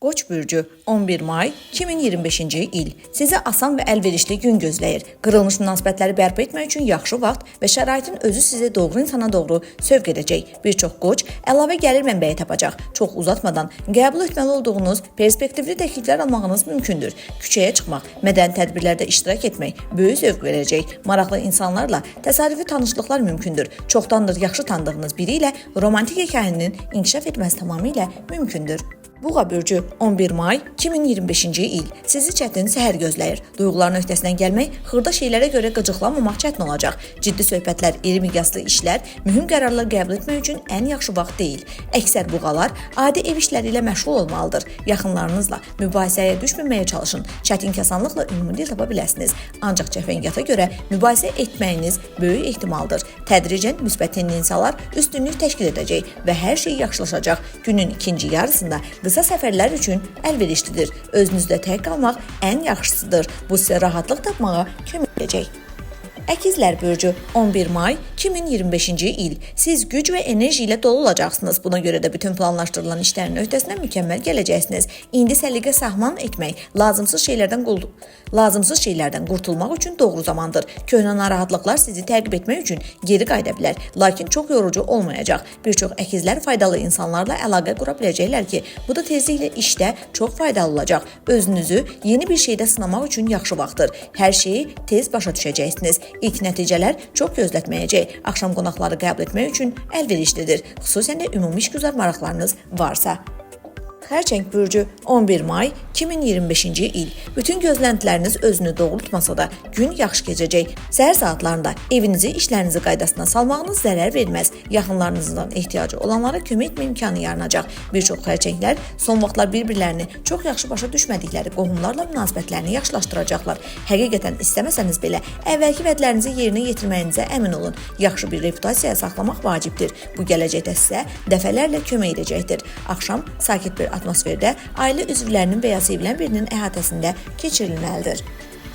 Qoç bürcü 11 may 2025-ci il sizi asan və əlverişli gün gözləyir. Qırılmış münasibətləri bərpa etmək üçün yaxşı vaxt və şəraitin özü sizi doğru insana doğru sövq edəcək. Bir çox qoç əlavə gəlir mənbəyi tapacaq. Çox uzatmadan qəbul etməli olduğunuz perspektivli təkliflər almağınız mümkündür. Küçəyə çıxmaq, mədəni tədbirlərdə iştirak etmək böyük zövq verəcək. Maraqlı insanlarla təsadüfi tanışlıqlar mümkündür. Çoxdandır yaxşı tanıdığınız biri ilə romantik hekayənin inkişaf etməsi tamamilə mümkündür. Buğa bürcü 11 may 2025-ci il sizi çətin səhər gözləyir. Duyğuların öhdəsindən gəlmək, xırda şeylərə görə qıcıqlanmamaq çətin olacaq. Ciddi söhbətlər, iri miqyaslı işlər, mühüm qərarlar qəbul etmək üçün ən yaxşı vaxt deyil. Əksər buğalar adi ev işləri ilə məşğul olmalıdır. Yaxınlarınızla mübahisəyə düşməməyə çalışın. Çətin kasanlıqla ümumi dil tapa biləsiniz. Ancaq cəfəngiyata görə mübahisə etməyiniz böyük ehtimaldır. Tədricən müsbət tendensiyalar üstünlük təşkil edəcək və hər şey yaxşılaşacaq. Günün ikinci yarısında qısa səfərlər üçün əlverişlidir. Özünüzlə tək qalmaq ən yaxşısıdır. Bu sizə rahatlıq tapmağa kömək edəcək. Əkizlər bürcü 11 may 2025-ci il. Siz güc və enerji ilə dolu olacaqsınız. Buna görə də bütün planlaşdırılan işlərin öhdəsindən mükəmməl gələcəksiniz. İndi səliqə sahman etmək, lazımsız şeylərdən qurtulmaq üçün doğru zamandır. Köhnə narahatlıqlar sizi təqib etmək üçün geri qayıda bilər, lakin çox yorucu olmayacaq. Bir çox əkizlər faydalı insanlarla əlaqə qura biləcəklər ki, bu da tezliklə işdə çox faydalı olacaq. Özünüzü yeni bir şeydə sınamaq üçün yaxşı vaxtdır. Hər şeyi tez başa düşəcəksiniz. İlk nəticələr çox gözlətməyəcək. Axşam qonaqları qəbul etmək üçün əlverişlidir. Xüsusən də ümumi işgüzar maraqlarınız varsa. Xərçəng bürcü 11 may 2025-ci il. Bütün gözləntiləriniz özünü doğrultmasa da gün yaxşı keçəcək. Səhər saatlarında evinizi, işlərinizi qaydasına salmağınız zərər verməz. Yaxınlarınızdan ehtiyacı olanlara kömək etmə imkanı yaranacaq. Bir çox xərçənglər son vaxtlar bir-birlərini çox yaxşı başa düşmədikləri qohumlarla münasibətlərini yaxşılaşdıracaqlar. Həqiqətən istəməsəniz belə əvvəlki vədlərinizi yerinə yetirməyinizə əmin olun. Yaxşı bir reputasiya saxlamaq vacibdir. Bu gələcəkdə sizə dəfələrlə kömək edəcəkdir. Axşam sakit bir atmosferdə ailə üzvlərinin və ya sevilən birinin əhatəsində keçirilməlidir.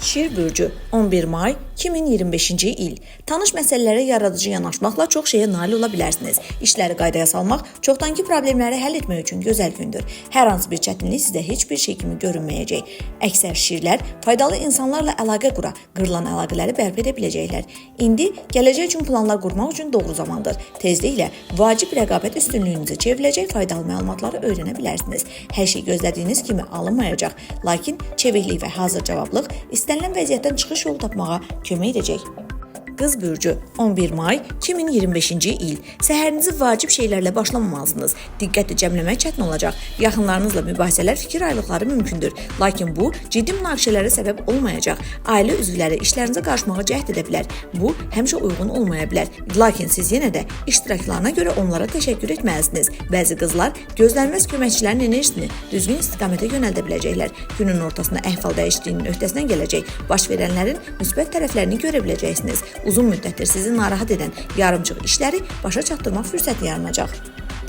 Şir bürcü 11 may 2025-ci il. Tanış məsələlərə yaradıcı yanaşmaqla çox şeyə nail ola bilərsiniz. İşləri qaydaya salmaq, çoxdankı problemləri həll etmək üçün gözəl gündür. Hər hansı bir çətinlik sizə heç bir şey kimi görünməyəcək. Əksər şirlər faydalı insanlarla əlaqə qura, qırılan əlaqələri bərpa edə biləcəklər. İndi gələcək üçün planlar qurmaq üçün doğru zamandır. Tezliklə vacib rəqabət üstünlüyünüzə çevriləcək faydalı məlumatları öyrənə bilərsiniz. Hər şey gözlədiyiniz kimi alınmayacaq, lakin çeviklik və hazır cavablıq istənilən vəziyyətdən çıxış yolu tapmağa kömək edəcək. Qız bürcü 11 may 2025-ci il. Səhərinizi vacib şeylərlə başlamamalısınız. Diqqəti cəmləmək çətin olacaq. Yaxınlarınızla mübahisələr, fikir ayrılıqları mümkündür. Lakin bu ciddi münaqişələrə səbəb olmayacaq. Ailə üzvləri işlərinizə qarışmağa cəhd edə bilər. Bu həmişə uyğun olmaya bilər. Lakin siz yenə də iştiraklarına görə onlara təşəkkür etməlisiniz. Bəzi qızlar gözlənilməz köməkçilərin enerjisini düzgün istiqamətə yönəldə biləcəklər. Günün ortasında əhval dəyişikliyinin öhdəsindən gələcək. Baş verənlərin müsbət tərəflərini görə biləcəksiniz. Uzun müddətdir sizi narahat edən yarımçıq işləri başa çatdırmaq fürsəti yaranacaq.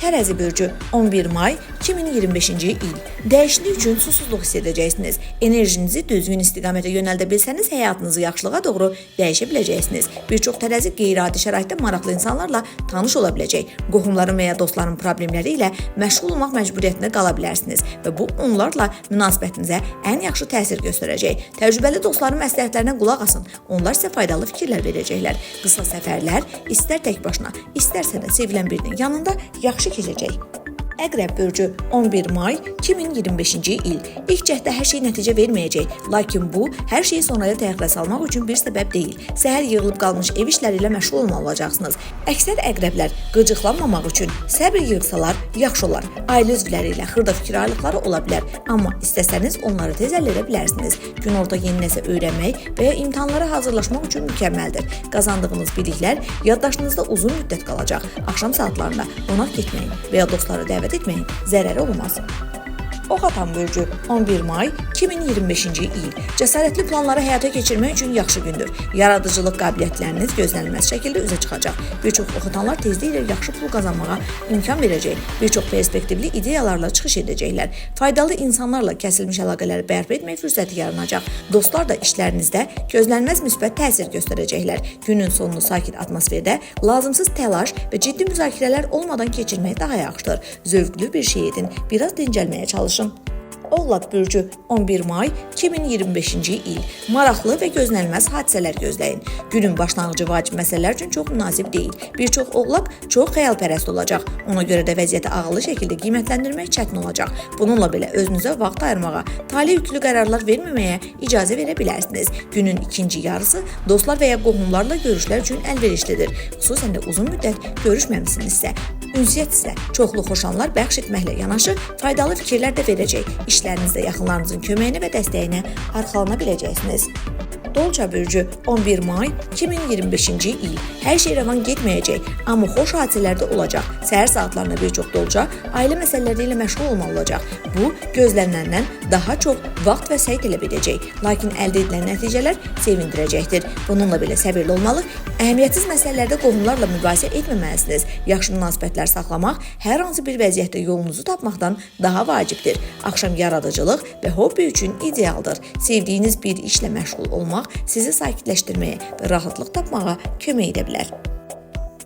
Tərəzi bürcü 11 may 2025-ci il. Dəyişiklik üçün susuzluq hiss edəcəksiniz. Enerjinizi düzgün istiqamətə yönəldə bilsəniz həyatınızı yaxşılığa doğru dəyişə biləcəksiniz. Bir çox tərəzi qeyri-adi şəraitdə maraqlı insanlarla tanış ola biləcək. Qohumların və ya dostların problemləri ilə məşğul olmaq məcburiyyətində qala bilərsiniz və bu onlarla münasibətinizə ən yaxşı təsir göstərəcək. Təcrübəli dostların məsləhətlərinə qulaq asın. Onlar sizə faydalı fikirlər verəcəklər. Qısa səfərlər istər tək başına, istərsə də sevilən birinin yanında yaxşı keçəcək. Əqrəb bürcü 11 may 2025-ci il. İlk cəhddə hər şey nəticə verməyəcək, lakin bu hər şeyi sonraya təxirə salmaq üçün bir səbəb deyil. Səhər yığılıb qalmış ev işləri ilə məşğul olmalı olacaqsınız. Əksər əqrəblər qıcıqlanmamaq üçün səbir yığsalar yaxşı olar. Ailə üzvləri ilə xırda fikir ayrılıqları ola bilər, amma istəsəniz onları tez həll edə bilərsiniz. Günorta yeni nəsə öyrənmək və ya imtahanlara hazırlaşmaq üçün mükəmməldir. Qazandığınız biliklər yaddaşınızda uzun müddət qalacaq. Axşam saatlarında qonaq getməyin və ya dostları dəvət etməyin, zərəri olmaz. Ox atan bürcü 11 may 2025-ci il. Cəsarətli planları həyata keçirmək üçün yaxşı gündür. Yaradıcılıq qabiliyyətləriniz gözlənilməz şəkildə üzə çıxacaq. Bir çox ox atanlar tezliklə yaxşı pul qazanmağa imkan verəcək. Bir çox perspektivli ideyalarla çıxış edəcəklər. Faydalı insanlarla kəsilmiş əlaqələri bərpa etmək fürsəti yaranacaq. Dostlar da işlərinizdə gözlənilməz müsbət təsir göstərəcəklər. Günün sonunu sakit atmosferdə, lazımsız təlaş və ciddi müzakirələr olmadan keçirmək daha yaxşıdır. Zövqlü bir şey edin. Biraz dincəlməyə çalışın. Oğlaq bürcü 11 may 2025-ci il. Maraqlı və gözlənilməz hadisələr gözləyin. Günün başlanğıcı vacib məsələlər üçün çox münasib deyil. Bir çox oğlaq çox xəyalpərəst olacaq. Ona görə də vəziyyəti ağıllı şəkildə qiymətləndirmək çətin olacaq. Bununla belə özünüzə vaxt ayırmağa, tale yüklü qərarlar verməməyə icazə verə bilərsiniz. Günün ikinci yarısı dostlar və ya qohumlarla görüşlər üçün əlverişlidir. Xüsusən də uzun müddət görüşməmisinizsə. Ünsiyyət sizə çoxlu xoşanlar bəxş etməklə yanaşı faydalı fikirlər də verəcək. İşlərinizdə yaxınlarınızın köməyinə və dəstəyinə arxalana biləcəksiniz. Dolça bürcü 11 may 2025-ci il. Hər şey rəvan getməyəcək, amma xoş hadisələr də olacaq. Səhər saatlarında bir çox dolça ailə məsələləri ilə məşğul olmalı olacaq. Bu gözlənilenden daha çox vaxt və səy tələb edəcək. Lakin əldə edilən nəticələr sevindirəcəkdir. Bununla belə səbirli olmalı, əhəmiyyətsiz məsələlərdə qohumlarla mübahisə etməməlisiniz. Yaxşı münasibətlər saxlamaq hər hansı bir vəziyyətdə yolunuzu tapmaqdan daha vacibdir. Axşam yaradıcılıq və hobbi üçün idealdır. Sevdiyiniz bir işlə məşğul olmaq sizi sakitləşdirməyə və rahatlıq tapmağa kömək edə bilər.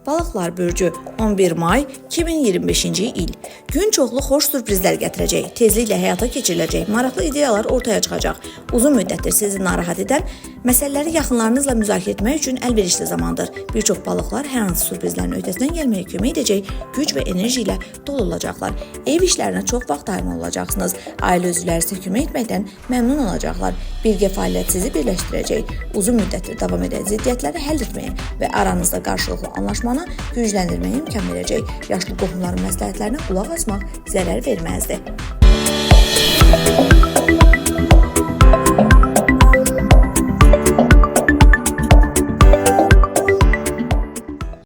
Balıqlar bürcü 11 may 2025-ci il. Gün çoxlu xoş sürprizlər gətirəcək. Tezliklə həyata keçiriləcək maraqlı ideyalar ortaya çıxacaq. Uzun müddətdir sizi narahat edən məsələləri yaxınlarınızla müzakirə etmək üçün əlverişli zamandır. Bir çox balıqlar hər hansı sürprizlərin öhdəsindən gəlməyə kömək edəcək güc və enerji ilə dolu olacaqlar. Ev işlərinə çox vaxt ayırmalı olacaqsınız. Ailə üzvləri sizə kömək etməkdən məmnun olacaqlar. Birgə fəaliyyət sizi birləşdirəcək. Uzun müddətdir davam edən ziddiyyətləri həll etməyə və aranızda qarşılıqlı anlaşmanı gücləndirməyə imkan verəcək. Yaşlı qohumların məsləhətlərinə qulaq asmaq zərər verməzdi.